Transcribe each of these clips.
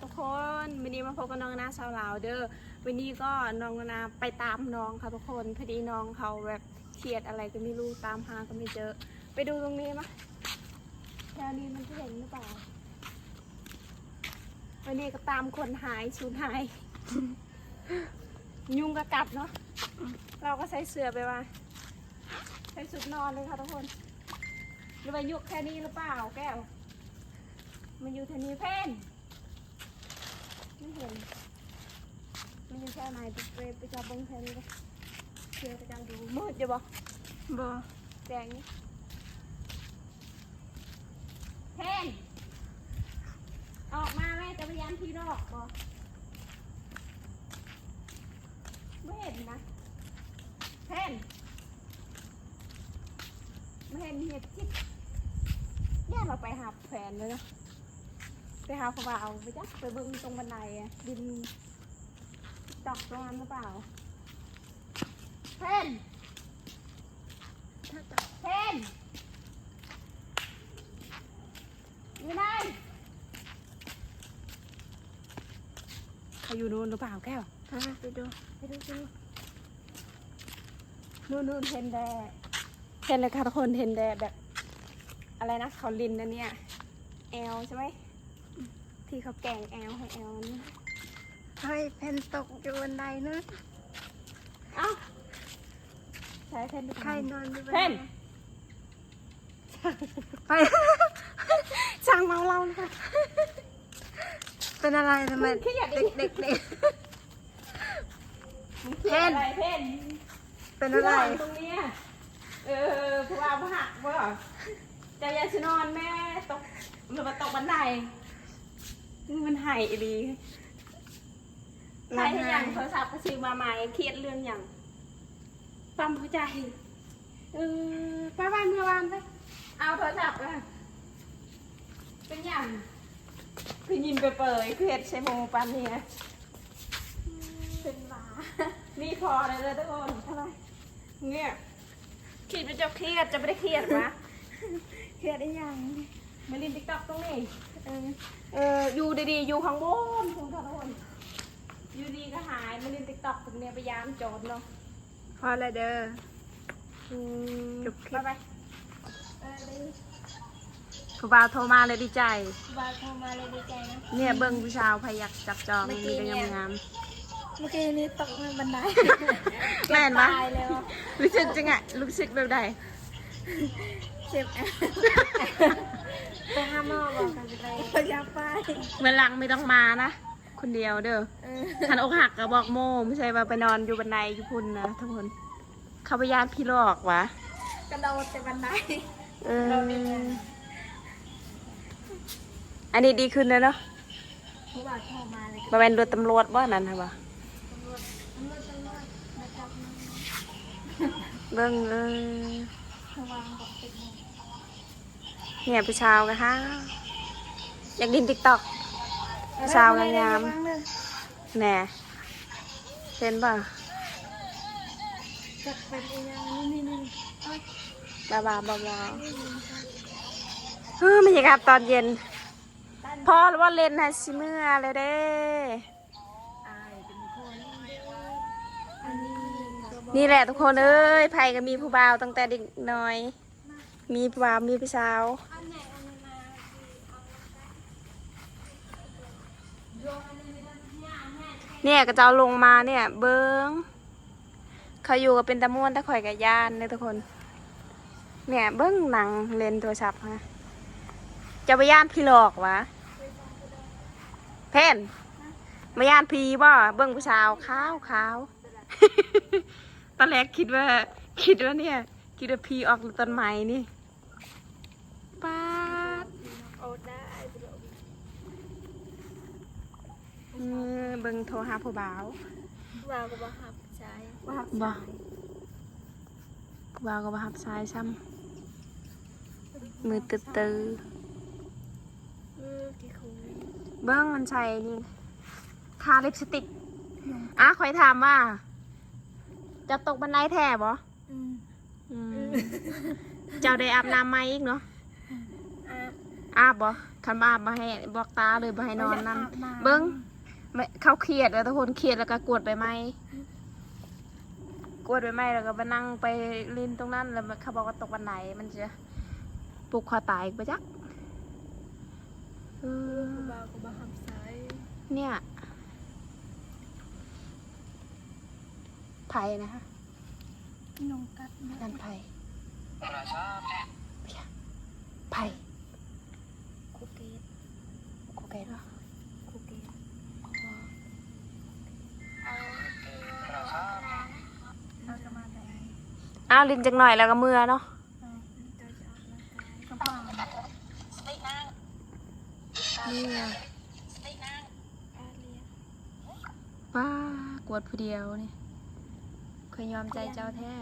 ທຸກຄົນ ມື້ນີ້ມາພົບກັບນ້ອງນາສາວລາວເດີ. ມື້ນີ້ກໍນ້ອງນາໄປຕາມນ້ອງເຂົາທຸກຄົນ ພໍດີນ້ອງເຂົາແບບຄຽດອະໄລກໍໄມ່ຮູ້ ຕາມຫາກໍໄມ່ເຈີ. ໄປດູຕົງນີ້ມາ ແຖວນີ້ມັນຊິເຫັນຫຼືເປົ່າ. ວັນນີ້ກໍຕາມຄົນຫາຍ ສູນຫາຍ ຍຸງກໍກັດເນາະ. ອືມ ລາວກໍໃສ່ເສື້ອແບບວ່າ ໃສ່ຊຸດນອນເລີຍເຂົາທຸກຄົນ. ຫຼືວ່າຍຸງແຖວນີ້ຫຼືເປົ່າແກ້ວ? ມັນຢູ່ແຖວນີ້ເພນ ມັນເຫັນ ມັນຢູ່ແຖວໃນ ໄປ ໄປ ໄປຈອບເບິ່ງແຖວນີ້ເດີ ເພື່ອເຂົາເຈົ້າຢູ່. ມືດຢູ່ບໍ່? ບໍ່ ແຈ້ງຢູ່. ເພນ ອອກມາແມ່ ຈະໄປຢ້ານຜີຫຼອກບໍ່? ບໍ່ເຫັນນະ ເພນ ບໍ່ເຫັນເຮັດຈິດ. ຢ້ານລາວໄປຫາແຟນເລີຍເນາະ ໄປຫາຜູ້ບ່າວບໍ່ຈັກ ໄປເບິ່ງຕົງບັນໄດ ຫຼິ້ນຕອກຕົງນັ້ນຫຼືເປົ່າ? ເພນ ເພນ ຢູ່ໃນ ເຂົາຢູ່ໂນ້ນຫຼືເປົ່າແກ້ວ? ໄປດູ ໄປດູ ໄປດູ. ໂນ້ນໆ ເຫັນແດ່ ເຫັນແລ້ວຄ່ະທຸກຄົນ ເຫັນແດ່ແບບ ອະໄລນະ ເຂົາຫຼິ້ນອັນເນີ້ຍ ແອວໃຊ່ໄໝ? ທີ່ເຂົາແກວ່ງແອວໃຫ້ແອວນັ້ນ. ເຮີ້ຍ ເພນຕົກຢູ່ບັນໄດນັ້ນ. ເອົ້າ ໃສ່ເພນ ໃຜນອນຢູ່ບັນໄດ? ເພນ ໄປ ຊ່າງເມົາເຫຼົ້ານະຄະ. ເປັນອະໄລທຳໄມ ເດັກໆ ເດັກ ເພນ ເພນ ເປັນອະໄລ? ເອີ ຜູ້ບ່າວບໍ່ຮັກບໍ່? ເຈົ້າຢ່າຊິນອນແມ່ ຕົກ ຫຼືວ່າຕົກບັນໄດ. ມັນໄຫ້ອີ່ຫຼີ. ໄຫ້ເຮັດຫຍັງ? ໂທລະສັບກໍຊື້ມາໃໝ່ ຄຽດເລື່ອງຫຍັງ? ປ້ຳຫົວໃຈ. ເອີ ໄປໆ ເມືອບ້ານໄປ ເອົາໂທລະສັບ. ເປັນຫຍັງ? ຄືຍິ້ມເປີຍໆ ຄືເຮັດໃສ່ໝູ່ປານນີ້? ເປັນຫວາ. ມີພໍແລ້ວເດີທຸກຄົນ. ອະໄລ? ເງຍ ຄິດວ່າເຈົ້າຄຽດ ເຈົ້າບໍ່ໄດ້ຄຽດຫວາ? ຄຽດອີ່ຫຍັງ? ມາຫຼິ້ນຕິກຕັອກຕົງນີ້. ເອີ ເອີ ຢູ່ດີໆ ຢູ່ຂ້າງບົນພຸ້ນທຸກຄົນ ຢູ່ດີກໍຫາຍ ມາຫຼິ້ນຕິກຕັອກຕົງນີ້ ໄປຢ້ານໂຈນເນາະ. ພໍແລ້ວເດີ. ອືມ ຈົບຄລິບ ບາຍບາຍ. ເອີ ໄດ້. ຜູ້ບ່າວໂທມາແລ້ວດີໃຈ ຜູ້ບ່າວໂທມາແລ້ວດີໃຈນະ. ເນ່ຍ ເບິ່ງຜູ້ສາວໃຜຢາກຈັບຈອງ ມີແຕ່ງາມໆ. ເມື່ອກີ້ນີ້ຕົກບັນໄດ. ແມ່ນບໍ່? ຮູ້ສຶກຈັ່ງໃດ? ຮູ້ສຶກແບບໃດ? ເຈັບ. ໄປຫາໝໍບໍ່? ໄປ ບໍ່ຢາກໄປ. ມື້ຫຼັງບໍ່ຕ້ອງມານະ. ຄົນດຽວເດີ. ເອີ ຄັນອົກຫັກກໍບອກໝູ່ ບໍ່ໃຊ່ວ່າໄປນອນຢູ່ບັນໄດຢູ່ພຸ້ນນະທຸກຄົນ. ເຂົາບໍ່ຢ້ານຜີຫຼອກຫວາ? ກະໂດດແຕ່ບັນໄດ. ເອີ ອັນນີ້ດີຂຶ້ນແລ້ວເນາະ. ບໍ່ແມ່ນລົດຕຳຫຼວດບໍ່ນັ້ນຫະບໍ່? ຕຳຫຼວດ ຕຳຫຼວດ ຕຳຫຼວດມາຈັບ. ເບິ່ງ ເອີ ເຂົາວ່າບໍ່ເປັນຫຍັງ. ເນ່ຍ ຜູ້ສາວກໍຫາ ຢາກຫຼິ້ນຕິກຕັອກ ຜູ້ສາວງາມໆ. ແນ່ ເຫັນບໍ່? ຈັກເປັນອີ່ຫຍັງ ນີ້ໆ ບ້າໆ ບໍ່ໆ. ເອີ ບັນຍາກາດຕອນເຢັນ. ພໍແລ້ວບໍ່ເຫຼັ້ນ ໃຫ້ຊິເມືອແລ້ວເດ້. ນີ້ແຫຼະທຸກຄົນເອີຍ ໃຜກໍມີຜູ້ບ່າວຕັ້ງແຕ່ເດັກນ້ອຍ. ມີຜູ້ບ່າວ ມີຜູ້ສາວ. ເນ່ຍ ເຂົາເຈົ້າລົງມາເນ່ຍ ເບິ່ງ ເຂົາຢູ່ກໍເປັນຕາມ່ວນ ແຕ່ຂ້ອຍກໍຢ້ານເດ້ທຸກຄົນ. ເນ່ຍ ເບິ່ງນັ່ງເຫຼັ້ນໂທລະສັບຫາ. ເຈົ້າບໍ່ຢ້ານຜີຫຼອກຫວາ? ເພນ ບໍ່ຢ້ານຜີບໍ່? ເບິ່ງຜູ້ສາວຂາວໆ. ຕອນແລກຄິດວ່າ ຄິດວ່າເນ່ຍ ຄິດວ່າຜີອອກຕົ້ນໄມ້ນີ້. ປາດ ເອີ ເບິ່ງໂທຫາຜູ້ບ່າວ ຜູ້ບ່າວກໍບໍ່ຮັບສາຍ ບໍ່ຮັບ ບໍ່ ສາຍ ຜູ້ບ່າວກໍບໍ່ຮັບສາຍຊ້ຳ. ມືຕຶດໆ. ເອີ ເບິ່ງມັນໃສ່ນີ້ ທາລິບສະຕິກ. ອາ ຂ້ອຍຖາມວ່າ ເຈົ້າຕົກບັນໄດແທ້ບໍ່? ອືມ ອືມ ເຈົ້າໄດ້ອາບນ້ຳໃໝ່ອີກເນາະ? ອາບ ອາບບໍ່? ຄັນບໍ່ອາບ ບໍ່ໃຫ້ບອກຕາເລີຍ ບໍ່ໃຫ້ນອນນຳ. ເບິ່ງ ເຂົາຄຽດແລ້ວທຸກຄົນ ຄຽດແລ້ວກໍກວດໃບໄມ້ ກວດໃບໄມ້ ແລ້ວກໍໄປນັ່ງໄປຫຼິ້ນຕົງນັ້ນ ແລ້ວເຂົາບອກວ່າຕົກບັນໄດ ມັນຈະຜູກຄໍຕາຍບໍ່ຈັກ. ເອີ ຜູ້ບ່າວກໍບໍ່ຮັບສາຍ ເນ່ຍ ໃຜນະ? ຍຸງກັດເນາະ ນັ້ນໃຜ? ໃຜ? ຄູເກດ ຄູເກດເນາະ ຄູເກດ. ອ້າວ ຫຼິ້ນຈັກໜ້ອຍແລ້ວກໍເມືອເນາະ. ເອີ ເອີ ເມືອ. ປ້າ ກວດຜູ້ດຽວນີ້ ຂ້ອຍຍອມໃຈເຈົ້າແທ້.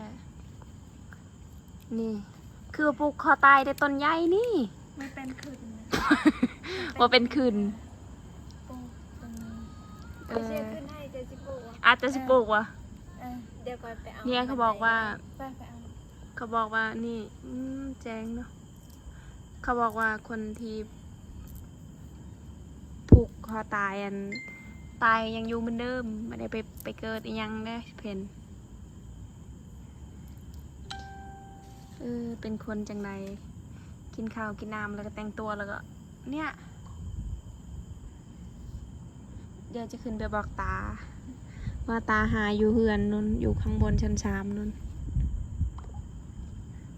ນີ້ ຄືຜູກຄໍຕາຍແຕ່ຕົ້ນໃຫຍ່ນີ້ ມັນເປັນຂຶ້ນ ບໍ່ເປັນຂຶ້ນ. ເອີ ອາດຈະຊິປູກວ່າ ເອີ ດຽວຂ້ອຍໄປເອົາ ເນຍ ເຂົາບອກວ່າ ໄປ ໄປເອົາ ເຂົາບອກວ່ານີ້ ອືມ ແຈ້ງເນາະ. ເຂົາບອກວ່າຄົນທີ່ຜູກຄໍຕາຍ ອັນ ຕາຍຍັງຢູ່ເໝືອນເດີມ ບໍ່ໄດ້ໄປ ໄປເກີດອີ່ຫຍັງເດ້ເພິ່ນ. ເອີ ເປັນຄົນຈັ່ງໃດ ກິນເຂົ້າກິນນ້ຳ ແລ້ວກໍແຕ່ງຕົວ ແລ້ວກໍ ເນ່ຍ ດຽວຈະຂຶ້ນໄປບອກຕາ ວ່າຕາຫາຢູ່ເຮືອນນັ້ນ ຢູ່ຂ້າງບົນຊັ້ນສາມນັ້ນ.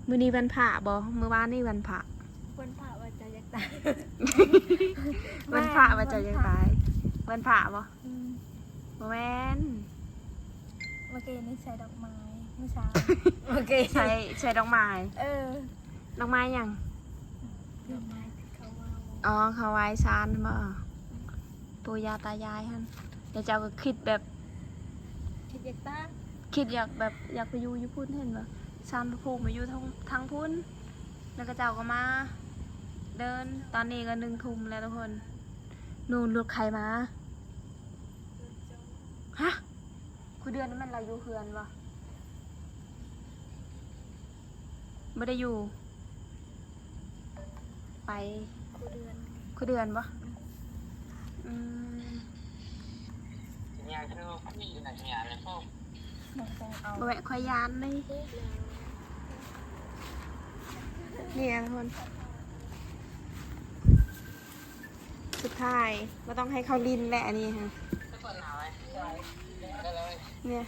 ມື້ນີ້ວັນພະບໍ່? ມື້ວານນີ້ວັນພະ. ວັນພະວ່າເຈົ້າຢາກຕາຍ ວັນພະວ່າເຈົ້າຢາກຕາຍ ວັນພະບໍ່? ອືມ ບໍ່ແມ່ນ ເມື່ອກີ້ນີ້ໃສ່ດອກໄມ້ ມື້ເຊົ້າ ໂອເຄ ໃສ່ ໃສ່ດອກໄມ້ ເອີ ດອກໄມ້ຫຍັງ? ດອກໄມ້ທີ່ເຂົາເວົ້າ ອໍ ເຂົາໄຫວ້ສານບໍ່? ອືມ ປູ່ຍ່າຕາຍາຍຫັ້ນ ແລ້ວເຈົ້າກໍຄິດແບບ ຄິດຢາກຕາຍ ຄິດຢາກແບບ ຢາກໄປຢູ່ຢູ່ພຸ້ນ ເຫັນບໍ່ ສານພະພູມມາຢູ່ທາງ ທາງພຸ້ນ ແລ້ວເຂົາເຈົ້າກໍມາເດີນ. ຕອນນີ້ກໍໜຶ່ງທຸ່ມແລ້ວທຸກຄົນ ນູ່ນ ລົດໃຜມາ? ຮະ? ຄູເດືອນນັ້ນແມ່ນລາວຢູ່ເຮືອນບໍ່? ບໍ່ໄດ້ຢູ່ ໄປ ຄູເດືອນ ຄູເດືອນບໍ່? ອືມ ອືມ ບໍ່ແມ່ນ ຂ້ອຍຢ້ານເດ້. ນີ້ນະທຸກຄົນ ສຸດທ້າຍບໍ່ຕ້ອງໃຫ້ເຂົາຫຼິ້ນແຫຼະ ອັນນີ້ຫັ້ນ ເນ່ຍ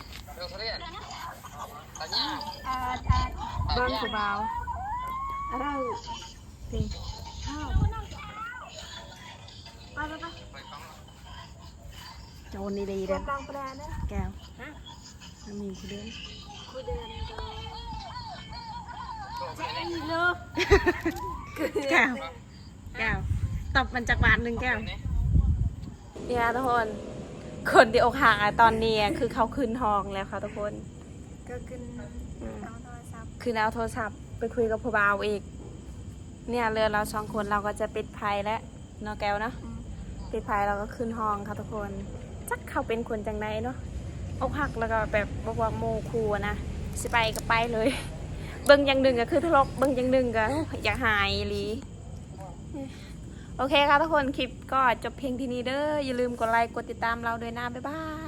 ເບິ່ງຜູ້ບ່າວ ອາ ເອີ ໄປ ໄປ ໄປ ໂຈນອີ່ຫຼີເດ້ ແກ້ວ ຮະ ມັນມີຜູ້ເດີນ ຜູ້ເດີນ ແກ້ວ ແກ້ວ ຕອບມັນຈັກບາດໜຶ່ງແກ້ວ. ເນຍທຸກຄົນ ຄົນທີ່ອົກຫັກອະ ຕອນນີ້ອະ ຄືເຂົາຂຶ້ນຫ້ອງແລ້ວຄ່ະທຸກຄົນ ກໍຂຶ້ນ ອືມ ເອົາໂທລະສັບ ຂຶ້ນເອົາໂທລະສັບໄປຄຸຍກັບຜູ້ບ່າວອີກ. ເນຍ ເຫຼືອລາວສອງຄົນ ລາວກໍຈະປິດໄຟແລ້ວເນາະແກ້ວເນາະ ອືມ ປິດໄຟ ລາວກໍຂຶ້ນຫ້ອງຄ່ະທຸກຄົນ. ຈັກເຂົາເປັນຄົນຈັ່ງໃດເນາະ ອົກຫັກແລ້ວກໍແບບບໍ່ບອກໝູ່ຄູ່ນະ ຊິໄປກໍໄປເລີຍ. ເບິ່ງຢ່າງໜຶ່ງກໍຄືຕະຫຼົກ ເບິ່ງຢ່າງໜຶ່ງກໍຢາກຫາຍອີ່ຫຼີ. ໂອເຄຄ່ະທຸກຄົນ ຄລິບກໍຈົບພຽງທີ່ນີ້ເດີ ຢ່າລືມກົດໄລກົດຕິດຕາມລາວດ້ວຍນະ ບາຍບາຍ.